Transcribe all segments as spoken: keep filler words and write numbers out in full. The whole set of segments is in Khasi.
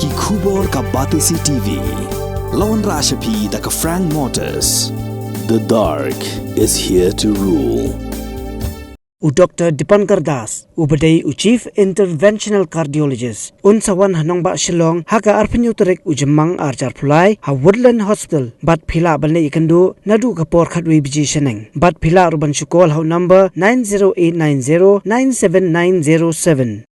Ki khubor ka Batesi T V. La wanrah sha phi da ka Frank Motors. The dark is here to rule. U Doctor Dipankar Das, uba dei u Chief Interventional Cardiologist, un sa wan ha nongbah Shillong ha ka arphew tarik u Jymmang arhajar arphew lai ha Woodland Hospital, bad phi lah ban leit ïakynduh naduh ka por khatwei baje shaneng. Bad phi lah ruh ban shu call ha u number nine zero eight nine zero nine seven nine zero seven.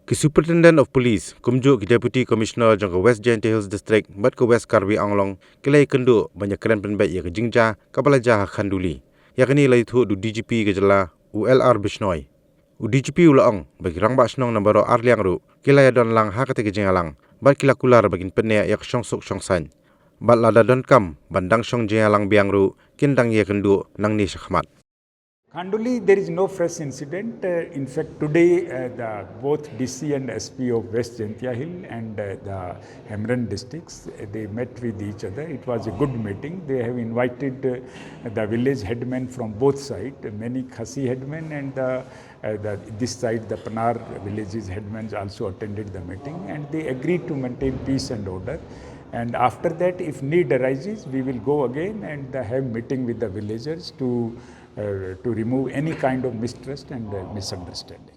Ki Superintendent of Police, kumjuh ki Deputy Commissioner jong ka West Jaintia Hills District bad ka West Karbi Anglong, ki la ïakynduh ban ïakren pynbeit ïa ka jingjia kaba la jia ha Khanduli. Ïa kane la ïathuh da u D G P ka jylla, u L R Bishnoi. U D G P u la ong ba ki rangbah shnong na baroh ar liang ruh ki la ïadon lang ha katei ka jingïalang, bad ki la kular ba kin pynneh ïa ka shongsuk shongsaiñ. Bad lada donkam ban dang shong jingïalang biang ruh, kin dang ïakynduh nangne shakhmat. Khanduli, there is no fresh incident. Uh, in fact, today, uh, the both D C and S P of West Jaintia Hill and, uh, the Hamren districts, uh, they met with each other. It was a good meeting. They have invited, uh, the village headmen from both sides, many Khasi headmen and the, uh, the, this side, the Pnar villages headmen also attended the meeting, and they agreed to maintain peace and order. And after that, if need arises, we will go again and, uh, have meeting with the villagers to uh, to remove any kind of mistrust and, uh, misunderstanding.